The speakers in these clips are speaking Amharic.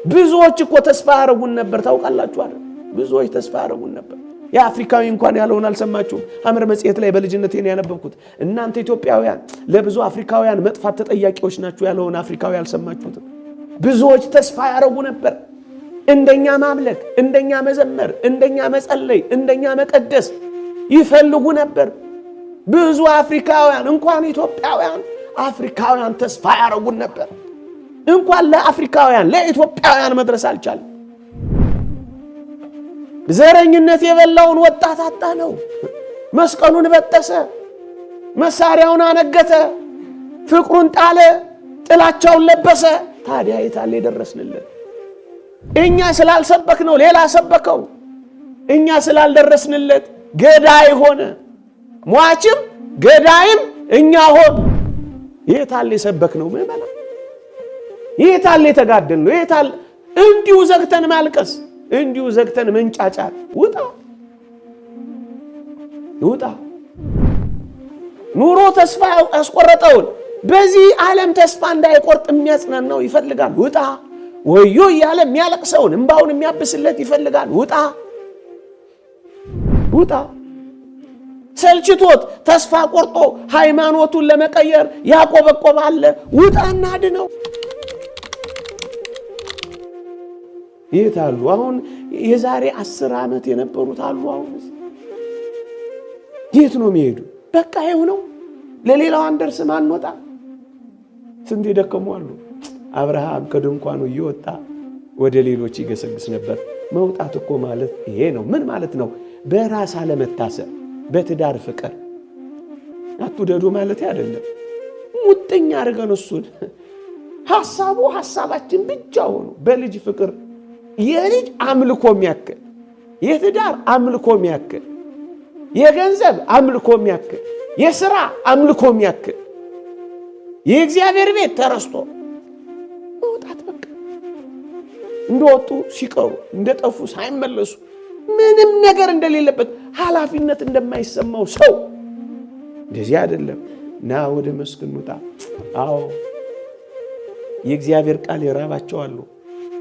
ብዙዎች እኮ ተስፋ ያደረጉን ነበር። ታውቃላችሁ አይደል? ብዙዎች ተስፋ ያደረጉን ነበር። የአፍሪካዊ እንኳን ያለውን አልሰማችሁም? ሐመር መጽሔት ላይ በልጅነቴ ነው ያነበብኩት። እናንተ ኢትዮጵያውያን ለብዙ አፍሪካውያን መጥፋት ተጠያቂዎች ናችሁ ያለውን አፍሪካዊ አልሰማችሁትም? ብዙዎች ተስፋ ያደረጉ ነበር። እንደኛ ማምለክ፣ እንደኛ መዘመር፣ እንደኛ መጸለይ፣ እንደኛ መቀደስ ይፈልጉ ነበር። ብዙ አፍሪካውያን እንኳን ኢትዮጵያውያን አፍሪካውያን ተስፋ ያደረጉን ነበር። እንኳን ለአፍሪካውያን ለኢትዮጵያውያን መድረስ አልቻለም። ዘረኝነት የበላውን ወጣት አጣ ነው። መስቀሉን በጠሰ፣ መሳሪያውን አነገተ፣ ፍቅሩን ጣለ፣ ጥላቻውን ለበሰ። ታዲያ የታለ የደረስንለት? እኛ ስላልሰበክ ነው ሌላ ሰበከው። እኛ ስላልደረስንለት ገዳይ ሆነ። ሟችም ገዳይም እኛ ሆን። የታለ የሰበክ ነው ምዕመና? የታለ የተጋደል ነው? የታለ እንዲሁ ዘግተን ማልቀስ፣ እንዲሁ ዘግተን መንጫጫት? ውጣ ውጣ። ኑሮ ተስፋ ያስቆረጠውን በዚህ ዓለም ተስፋ እንዳይቆርጥ የሚያጽናናው ይፈልጋል። ውጣ። ወዮ እያለ የሚያለቅሰውን እምባውን የሚያብስለት ይፈልጋል። ውጣ ውጣ። ሰልችቶት ተስፋ ቆርጦ ሃይማኖቱን ለመቀየር ያቆበቆባለ። ውጣና አድነው። የት አሉ አሁን? የዛሬ 10 ዓመት የነበሩት አሉ አሁን የት ነው የሚሄዱ? በቃ ይኸው ነው። ለሌላው አንደርስም፣ አንወጣ። ስንት የደከሙ አሉ። አብርሃም ከድንኳኑ እየወጣ ወደ ሌሎች ይገሰግስ ነበር። መውጣት እኮ ማለት ይሄ ነው። ምን ማለት ነው? በራስ አለመታሰር፣ በትዳር ፍቅር አትውደዱ ማለት አይደለም። ሙጥኝ አድርገን እሱን ሐሳቡ ሐሳባችን ብቻ ሆኖ በልጅ ፍቅር የልጅ አምልኮ የሚያክል፣ የትዳር አምልኮ የሚያክል፣ የገንዘብ አምልኮ የሚያክል፣ የሥራ አምልኮ የሚያክል የእግዚአብሔር ቤት ተረስቶ መውጣት በቃ እንደወጡ ሲቀሩ እንደጠፉ ሳይመለሱ ምንም ነገር እንደሌለበት ኃላፊነት እንደማይሰማው ሰው እንደዚህ አይደለም። ና ወደ መስክ እንውጣ። አዎ የእግዚአብሔር ቃል የራባቸው አሉ።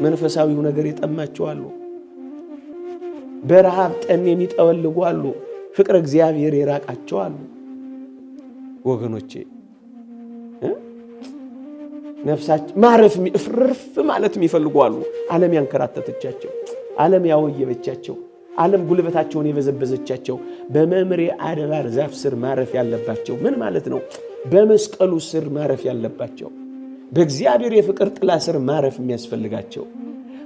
መንፈሳዊው ነገር የጠማቸው አሉ። በረሃብ ጠን የሚጠወልጉ አሉ። ፍቅር እግዚአብሔር የራቃቸው አሉ። ወገኖቼ ነፍሳችን ማረፍ እፍርፍ ማለት የሚፈልጉ አሉ። ዓለም ያንከራተተቻቸው፣ ዓለም ያወየበቻቸው፣ ዓለም ጉልበታቸውን የበዘበዘቻቸው በመምሬ አድባር ዛፍ ስር ማረፍ ያለባቸው ምን ማለት ነው? በመስቀሉ ስር ማረፍ ያለባቸው፣ በእግዚአብሔር የፍቅር ጥላ ስር ማረፍ የሚያስፈልጋቸው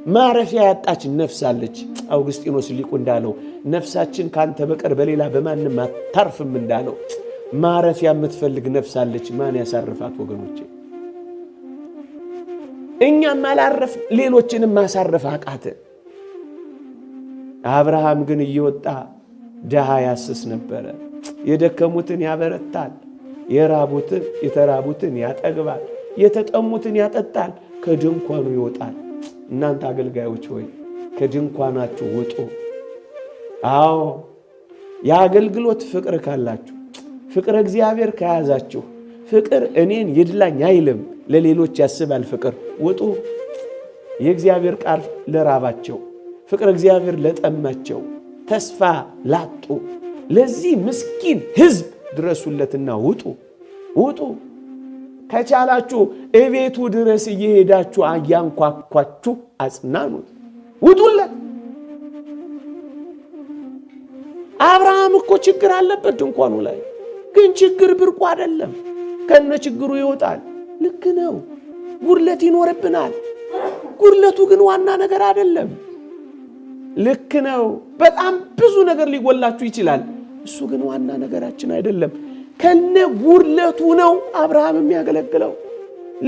ማረፊያ ያጣች ነፍስ አለች። አውግስጢኖስ ሊቁ እንዳለው ነፍሳችን ካንተ በቀር በሌላ በማንም አታርፍም እንዳለው ማረፊያ የምትፈልግ ነፍስ አለች። ማን ያሳርፋት ወገኖቼ? እኛም አላረፍ ሌሎችንም ማሳረፍ አቃተ። አብርሃም ግን እየወጣ ድሃ ያስስ ነበረ። የደከሙትን ያበረታል፣ የራቡትን የተራቡትን ያጠግባል፣ የተጠሙትን ያጠጣል፣ ከድንኳኑ ይወጣል። እናንተ አገልጋዮች ሆይ ከድንኳናችሁ ውጡ። አዎ የአገልግሎት ፍቅር ካላችሁ፣ ፍቅር እግዚአብሔር ከያዛችሁ፣ ፍቅር እኔን ይድላኝ አይልም፣ ለሌሎች ያስባል። ፍቅር ውጡ። የእግዚአብሔር ቃል ለራባቸው፣ ፍቅር እግዚአብሔር ለጠማቸው፣ ተስፋ ላጡ ለዚህ ምስኪን ሕዝብ ድረሱለትና ውጡ፣ ውጡ። ከቻላችሁ እቤቱ ድረስ እየሄዳችሁ እያንኳኳችሁ አጽናኑት፣ ውጡለት። አብርሃም እኮ ችግር አለበት ድንኳኑ ላይ፣ ግን ችግር ብርቁ አይደለም። ከነ ችግሩ ይወጣል። ልክ ነው። ጉድለት ይኖርብናል። ጉድለቱ ግን ዋና ነገር አይደለም። ልክ ነው። በጣም ብዙ ነገር ሊጎላችሁ ይችላል። እሱ ግን ዋና ነገራችን አይደለም። ከነ ጉድለቱ ነው አብርሃም የሚያገለግለው።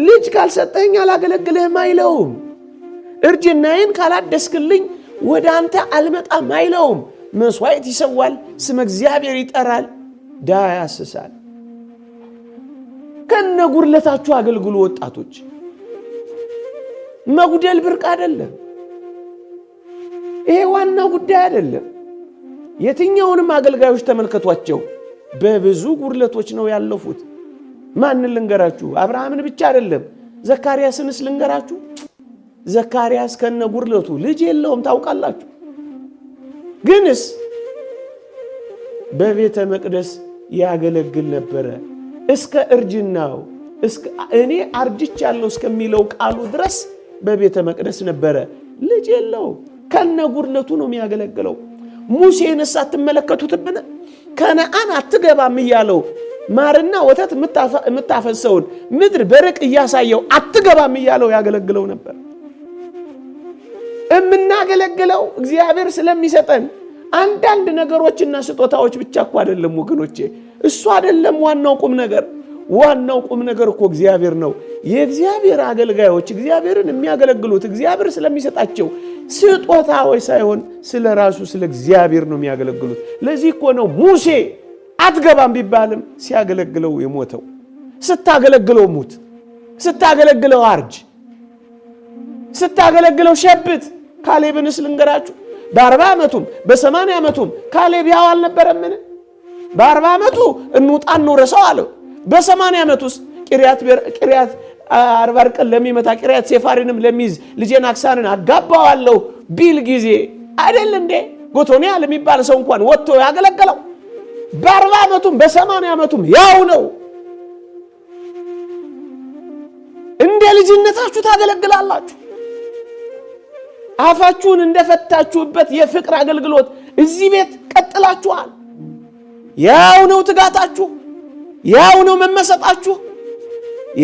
ልጅ ካልሰጠኝ አላገለግልህም አይለውም። እርጅናዬን ካላደስክልኝ ወደ አንተ አልመጣም አይለውም። መስዋዕት ይሰዋል፣ ስመ እግዚአብሔር ይጠራል፣ ዳ ያስሳል። ከነ ጉድለታችሁ አገልግሉ ወጣቶች። መጉደል ብርቅ አይደለም። ይሄ ዋናው ጉዳይ አይደለም። የትኛውንም አገልጋዮች ተመልከቷቸው፣ በብዙ ጉድለቶች ነው ያለፉት። ማንን ልንገራችሁ? አብርሃምን ብቻ አይደለም፣ ዘካርያስንስ ልንገራችሁ። ዘካርያስ ከነ ጉድለቱ ልጅ የለውም ታውቃላችሁ። ግንስ በቤተ መቅደስ ያገለግል ነበረ እስከ እርጅናው፣ እኔ አርጅቻለሁ እስከሚለው ቃሉ ድረስ በቤተ መቅደስ ነበረ። ልጅ የለውም፣ ከነ ጉድለቱ ነው የሚያገለግለው። ሙሴንስ አትመለከቱትብን? ከነአን አትገባም እያለው ማርና ወተት የምታፈሰውን ምድር በርቅ እያሳየው አትገባም እያለው ያገለግለው ነበር። የምናገለግለው እግዚአብሔር ስለሚሰጠን አንዳንድ ነገሮችና ስጦታዎች ብቻ እኮ አይደለም ወገኖቼ። እሱ አይደለም ዋናው ቁም ነገር። ዋናው ቁም ነገር እኮ እግዚአብሔር ነው። የእግዚአብሔር አገልጋዮች እግዚአብሔርን የሚያገለግሉት እግዚአብሔር ስለሚሰጣቸው ስጦታዎች ሳይሆን ስለ ራሱ ስለ እግዚአብሔር ነው የሚያገለግሉት። ለዚህ እኮ ነው ሙሴ አትገባም ቢባልም ሲያገለግለው የሞተው። ስታገለግለው ሙት፣ ስታገለግለው አርጅ፣ ስታገለግለው ሸብት። ካሌብንስ ልንገራችሁ በ40 ዓመቱም በ80 ዓመቱም ካሌብ ያው አልነበረምን? በ40 ዓመቱ እንውጣ እንውረሰው አለው። በ80 ዓመቱስ ቂርያት አርባርቅን ለሚመታ ቂርያት ሴፋሪንም ለሚይዝ ልጄን አክሳንን አጋባዋለሁ ቢል ጊዜ አይደል እንዴ ጎቶንያል የሚባል ሰው እንኳን ወጥቶ ያገለገለው። በ40 ዓመቱም በ80 ዓመቱም ያው ነው። እንደ ልጅነታችሁ ታገለግላላችሁ። አፋችሁን እንደፈታችሁበት የፍቅር አገልግሎት እዚህ ቤት ቀጥላችኋል። ያው ነው ትጋታችሁ፣ ያው ነው መመሰጣችሁ፣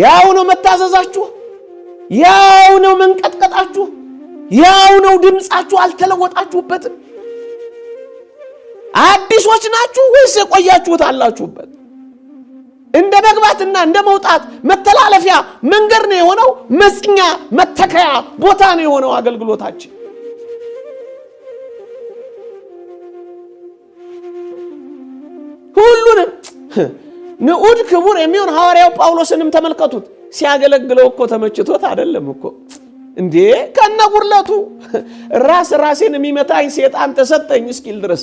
ያው ነው መታዘዛችሁ፣ ያው ነው መንቀጥቀጣችሁ፣ ያው ነው ድምፃችሁ። አልተለወጣችሁበትም። አዲሶች ናችሁ ወይስ የቆያችሁት አላችሁበት? እንደ መግባትና እንደ መውጣት መተላለፊያ መንገድ ነው የሆነው። መጽኛ መተከያ ቦታ ነው የሆነው አገልግሎታችን። ሁሉንም ንዑድ ክቡር የሚሆን ሐዋርያው ጳውሎስንም ተመልከቱት። ሲያገለግለው እኮ ተመችቶት አይደለም እኮ እንዴ፣ ከነ ጉድለቱ ራስ ራሴን የሚመታኝ ሴጣን ተሰጠኝ እስኪል ድረስ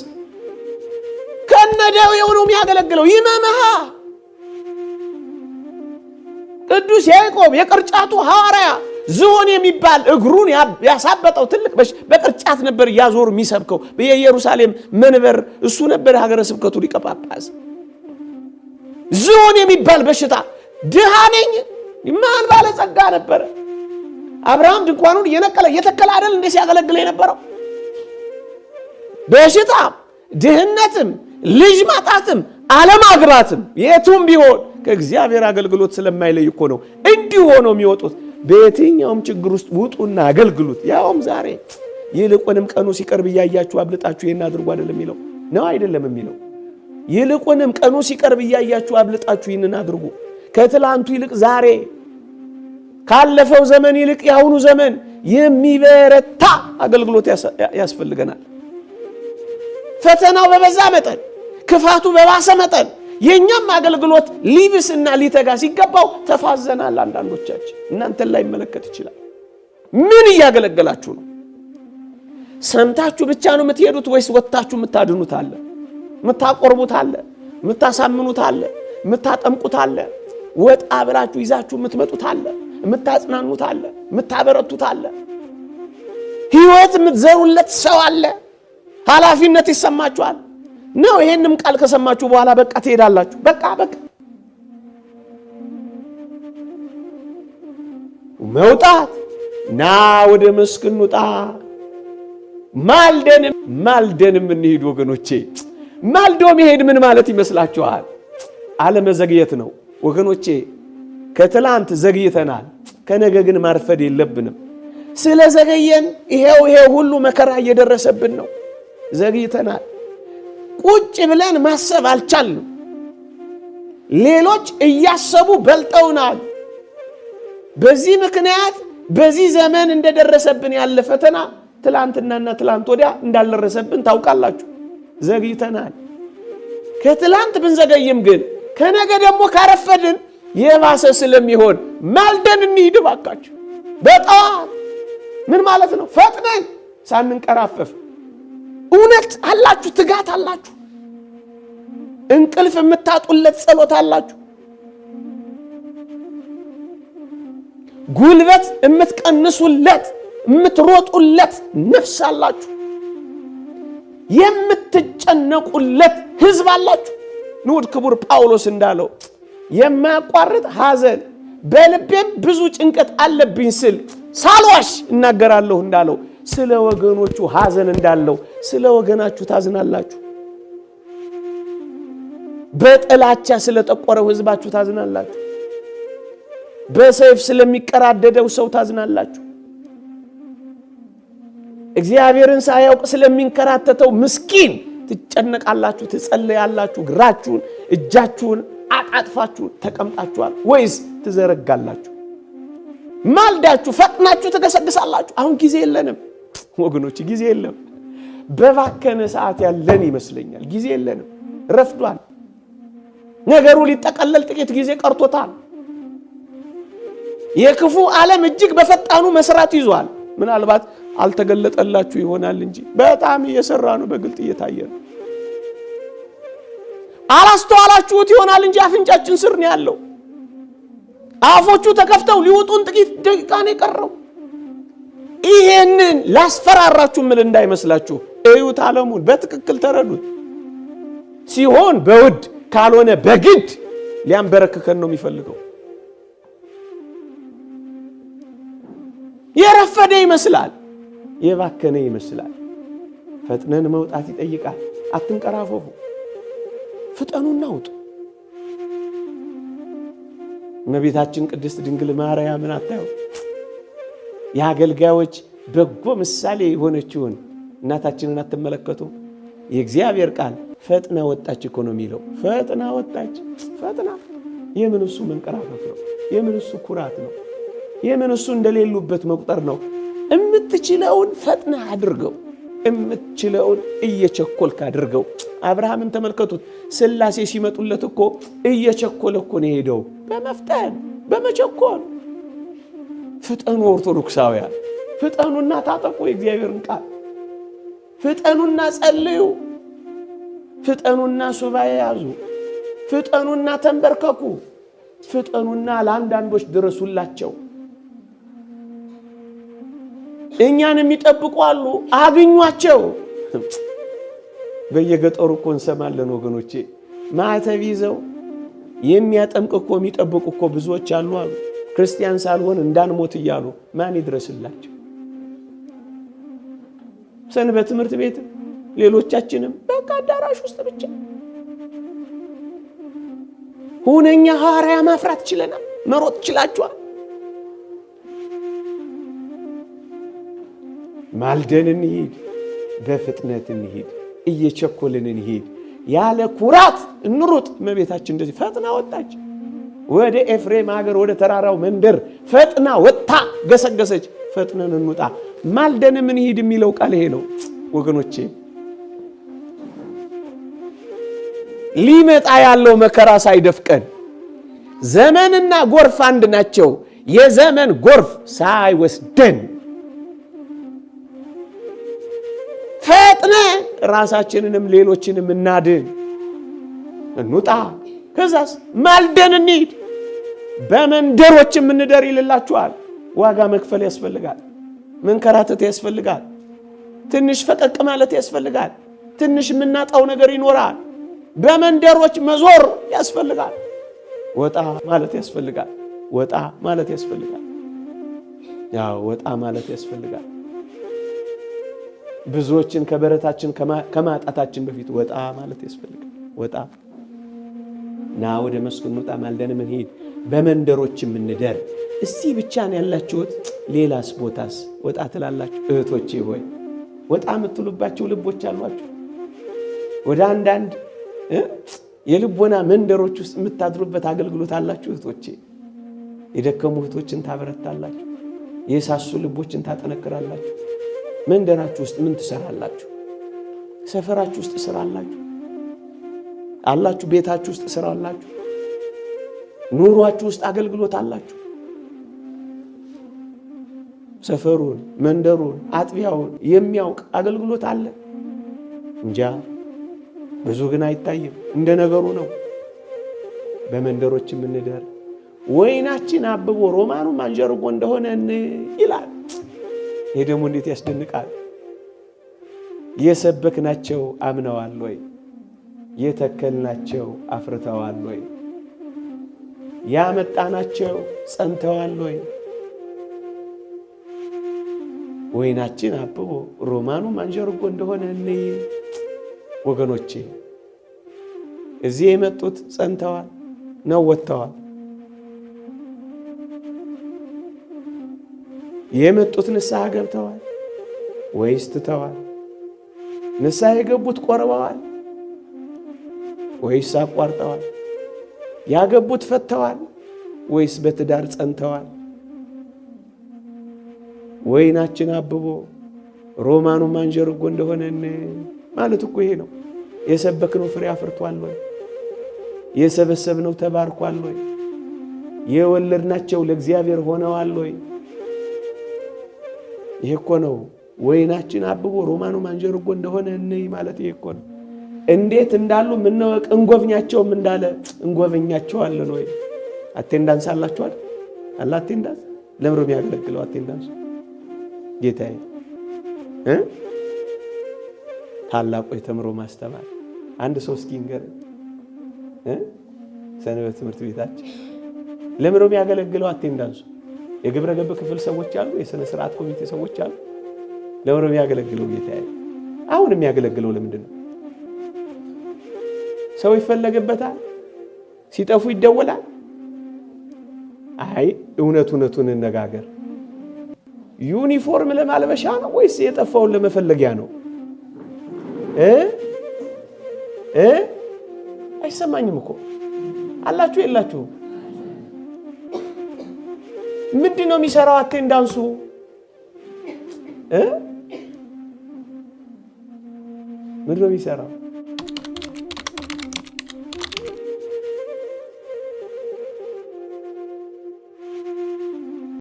ከነ ደዌው ነው የሚያገለግለው። ይመመሃ ቅዱስ ያዕቆብ የቅርጫቱ ሐዋርያ ዝሆን የሚባል እግሩን ያሳበጠው ትልቅ በቅርጫት ነበር እያዞሩ የሚሰብከው። የኢየሩሳሌም መንበር እሱ ነበር የሀገረ ስብከቱ ሊቀ ጳጳስ። ዝሆን የሚባል በሽታ ድሃ ነኝ ማን ባለጸጋ ነበረ? አብርሃም ድንኳኑን እየነቀለ እየተከለ አይደል እንዴ ሲያገለግለ የነበረው? በሽታም ድህነትም ልጅ ማጣትም አለማግባትም የቱም ቢሆን ከእግዚአብሔር አገልግሎት ስለማይለይ እኮ ነው እንዲሁ ሆነው የሚወጡት። በየትኛውም ችግር ውስጥ ውጡና አገልግሉት። ያውም ዛሬ ይልቁንም ቀኑ ሲቀርብ እያያችሁ አብልጣችሁ ይህን አድርጉ አይደለም የሚለው ነው አይደለም የሚለው ይልቁንም ቀኑ ሲቀርብ እያያችሁ አብልጣችሁ ይህንን አድርጉ። ከትላንቱ ይልቅ ዛሬ፣ ካለፈው ዘመን ይልቅ የአሁኑ ዘመን የሚበረታ አገልግሎት ያስፈልገናል። ፈተናው በበዛ መጠን፣ ክፋቱ በባሰ መጠን የእኛም አገልግሎት ሊብስና ሊተጋ ሲገባው ተፋዘናል። አንዳንዶቻችን እናንተን ላይመለከት ይችላል። ምን እያገለገላችሁ ነው? ሰምታችሁ ብቻ ነው የምትሄዱት ወይስ ወጥታችሁ የምታድኑት አለ? የምታቆርቡት አለ? የምታሳምኑት አለ? የምታጠምቁት አለ? ወጣ ብላችሁ ይዛችሁ የምትመጡት አለ? የምታጽናኑት አለ? የምታበረቱት አለ? ህይወት የምትዘሩለት ሰው አለ? ኃላፊነት ይሰማችኋል ነው? ይሄንም ቃል ከሰማችሁ በኋላ በቃ ትሄዳላችሁ። በቃ በቃ መውጣት ና ወደ መስክ እንውጣ። ማልደንም ማልደንም እንሂድ ወገኖቼ። ማልዶ መሄድ ምን ማለት ይመስላችኋል? አለመዘግየት ነው ወገኖቼ። ከትላንት ዘግይተናል፣ ከነገ ግን ማርፈድ የለብንም። ስለዘገየን ይሄው ይሄው ሁሉ መከራ እየደረሰብን ነው። ዘግይተናል። ቁጭ ብለን ማሰብ አልቻልንም። ሌሎች እያሰቡ በልጠውናል። በዚህ ምክንያት በዚህ ዘመን እንደደረሰብን ያለ ፈተና ትላንትናና ትላንት ወዲያ እንዳልደረሰብን ታውቃላችሁ። ዘግይተናል። ከትላንት ብንዘገይም ግን ከነገ ደግሞ ካረፈድን የባሰ ስለሚሆን ማልደን እንሂድ እባካችሁ። በጠዋት ምን ማለት ነው? ፈጥነን ሳንንቀራፈፍ። እውነት አላችሁ፣ ትጋት አላችሁ፣ እንቅልፍ የምታጡለት ጸሎት አላችሁ፣ ጉልበት የምትቀንሱለት የምትሮጡለት ነፍስ አላችሁ። የምትጨነቁለት ሕዝብ አላችሁ። ንዑድ ክቡር ጳውሎስ እንዳለው የማያቋርጥ ሐዘን በልቤም ብዙ ጭንቀት አለብኝ ስል ሳልዋሽ እናገራለሁ እንዳለው ስለ ወገኖቹ ሐዘን እንዳለው ስለ ወገናችሁ ታዝናላችሁ። በጥላቻ ስለጠቆረው ሕዝባችሁ ታዝናላችሁ። በሰይፍ ስለሚቀራደደው ሰው ታዝናላችሁ። እግዚአብሔርን ሳያውቅ ስለሚንከራተተው ምስኪን ትጨነቃላችሁ፣ ትጸልያላችሁ። እግራችሁን እጃችሁን አጣጥፋችሁ ተቀምጣችኋል ወይስ ትዘረጋላችሁ? ማልዳችሁ ፈጥናችሁ ትገሰግሳላችሁ። አሁን ጊዜ የለንም ወገኖች፣ ጊዜ የለም። በባከነ ሰዓት ያለን ይመስለኛል። ጊዜ የለንም፣ ረፍዷል። ነገሩ ሊጠቀለል ጥቂት ጊዜ ቀርቶታል። የክፉ ዓለም እጅግ በፈጣኑ መስራት ይዟል። ምናልባት አልተገለጠላችሁ ይሆናል እንጂ በጣም እየሰራ ነው፣ በግልጥ እየታየ ነው። አላስተዋላችሁት ይሆናል እንጂ አፍንጫችን ስር ነው ያለው። አፎቹ ተከፍተው ሊውጡን ጥቂት ደቂቃ ነው የቀረው። ይሄንን ላስፈራራችሁ ምል እንዳይመስላችሁ፣ እዩት፣ ዓለሙን በትክክል ተረዱት። ሲሆን በውድ ካልሆነ በግድ ሊያንበረክከን ነው የሚፈልገው። የረፈደ ይመስላል፣ የባከነ ይመስላል። ፈጥነን መውጣት ይጠይቃል። አትንቀራፈፉ፣ ፍጠኑና ውጡ። እመቤታችን ቅድስት ድንግል ማርያምን አታዩ? የአገልጋዮች በጎ ምሳሌ የሆነችውን እናታችንን አትመለከቱ? የእግዚአብሔር ቃል ፈጥና ወጣች እኮ ነው የሚለው። ፈጥና ወጣች። ፈጥና የምን እሱ መንቀራፈፍ ነው? የምን እሱ ኩራት ነው? የምን እሱ እንደሌሉበት መቁጠር ነው? እምትችለውን ፈጥና አድርገው፣ እምትችለውን እየቸኮልክ አድርገው። አብርሃምን ተመልከቱት። ሥላሴ ሲመጡለት እኮ እየቸኮለ እኮ ነው የሄደው። በመፍጠን በመቸኮል ፍጠኑ ኦርቶዶክሳውያን፣ ፍጠኑና ታጠቁ የእግዚአብሔርን ቃል፣ ፍጠኑና ጸልዩ፣ ፍጠኑና ሱባኤ ያዙ፣ ፍጠኑና ተንበርከኩ፣ ፍጠኑና ለአንዳንዶች ድረሱላቸው። እኛን የሚጠብቁ አሉ፣ አግኟቸው። በየገጠሩ እኮ እንሰማለን ወገኖቼ፣ ማዕተብ ይዘው የሚያጠምቅ እኮ የሚጠብቁ እኮ ብዙዎች አሉ አሉ። ክርስቲያን ሳልሆን እንዳንሞት እያሉ ማን ይድረስላቸው? ሰንበት ትምህርት ቤት ሌሎቻችንም በቃ አዳራሽ ውስጥ ብቻ ሁነኛ ሐዋርያ ማፍራት ችለናል። መሮጥ ችላችኋል። ማልደን እንሂድ፣ በፍጥነት እንሂድ፣ እየቸኮልን እንሂድ፣ ያለ ኩራት እንሩጥ። እመቤታችን እንደዚህ ፈጥና ወጣች። ወደ ኤፍሬም ሀገር ወደ ተራራው መንደር ፈጥና ወጥታ ገሰገሰች። ፈጥነን እንውጣ፣ ማልደንም እንሂድ የሚለው ቃል ይሄ ነው ወገኖቼ። ሊመጣ ያለው መከራ ሳይደፍቀን ዘመንና ጎርፍ አንድ ናቸው። የዘመን ጎርፍ ሳይወስደን ፈጥነ ራሳችንንም ሌሎችንም እናድን፣ እንውጣ። ከዛስ ማልደን እንሂድ፣ በመንደሮች የምንደር ይልላችኋል። ዋጋ መክፈል ያስፈልጋል። መንከራተት ያስፈልጋል። ትንሽ ፈቀቅ ማለት ያስፈልጋል። ትንሽ የምናጣው ነገር ይኖራል። በመንደሮች መዞር ያስፈልጋል። ወጣ ማለት ያስፈልጋል። ወጣ ማለት ያስፈልጋል። ያው ወጣ ማለት ያስፈልጋል። ብዙዎችን ከበረታችን ከማጣታችን በፊት ወጣ ማለት ያስፈልጋል። ወጣ ና ወደ መስኩ እንውጣ፣ ማልደን እንሂድ፣ በመንደሮች የምንደር እስቲ ብቻ ነው ያላችሁት? ሌላስ ቦታስ ወጣ ትላላችሁ? እህቶቼ ሆይ ወጣ የምትሉባቸው ልቦች አሏችሁ? ወደ አንዳንድ የልቦና መንደሮች ውስጥ የምታድሩበት አገልግሎት አላችሁ? እህቶቼ የደከሙ እህቶችን ታበረታላችሁ፣ የሳሱ ልቦችን ታጠነክራላችሁ። መንደራችሁ ውስጥ ምን ትሰራላችሁ? ሰፈራችሁ ውስጥ ስራ አላችሁ አላችሁ? ቤታችሁ ውስጥ ስራ አላችሁ? ኑሯችሁ ውስጥ አገልግሎት አላችሁ? ሰፈሩን፣ መንደሩን፣ አጥቢያውን የሚያውቅ አገልግሎት አለ? እንጃ። ብዙ ግን አይታይም። እንደ ነገሩ ነው። በመንደሮች የምንደር ወይናችን አብቦ ሮማኑም አንዠርጎ እንደሆነ ይላል። ይሄ ደግሞ እንዴት ያስደንቃል! የሰበክናቸው አምነዋል ወይ? የተከልናቸው አፍርተዋል ወይ? ያመጣናቸው ጸንተዋል ወይ? ወይናችን አብቦ ሮማኑ አንዠርጎ እንደሆነ እንይ ወገኖቼ። እዚህ የመጡት ጸንተዋል ነው ወጥተዋል? የመጡት ንስሐ ገብተዋል ወይስ ትተዋል? ንስሐ የገቡት ቆርበዋል ወይስ አቋርጠዋል? ያገቡት ፈተዋል ወይስ በትዳር ጸንተዋል? ወይናችን አብቦ ሮማኑ አንዠርጎ እንደሆነን ማለት እኮ ይሄ ነው። የሰበክነው ፍሬ አፍርቷል ወይ? የሰበሰብነው ተባርኳል ወይ? የወለድናቸው ለእግዚአብሔር ሆነዋል ወይ? ይሄ እኮ ነው ወይናችን አብቦ ሮማኑ አንዠርጎ እንደሆነ እንይ ማለት ይሄ እኮ ነው። እንዴት እንዳሉ ምንወቅ እንጎብኛቸውም እንዳለ እንጎበኛቸዋለን ወይ? Attendance አላችኋል? አለ attendance። ለምሮ የሚያገለግለው attendance ጌታዬ እ ታላቁ የተምሮ ማስተማር አንድ ሰው እስኪ ንገረኝ እ ሰንበት ትምህርት ቤታችን ለምሮ የሚያገለግለው attendance ኡ? የግብረ ገብ ክፍል ሰዎች አሉ፣ የሥነ ስርዓት ኮሚቴ ሰዎች አሉ። ለምሮ የሚያገለግለው ጌታዬ? አሁን የሚያገለግለው ለምንድን ነው? ሰው ይፈለግበታል፣ ሲጠፉ ይደወላል። አይ እውነት እውነቱን እንነጋገር። ዩኒፎርም ለማልበሻ ነው ወይስ የጠፋውን ለመፈለጊያ ነው? እ እ አይሰማኝም እኮ አላችሁ የላችሁም? ምንድን ነው የሚሰራው attendance ኡ? እ ምንድን ነው የሚሰራው?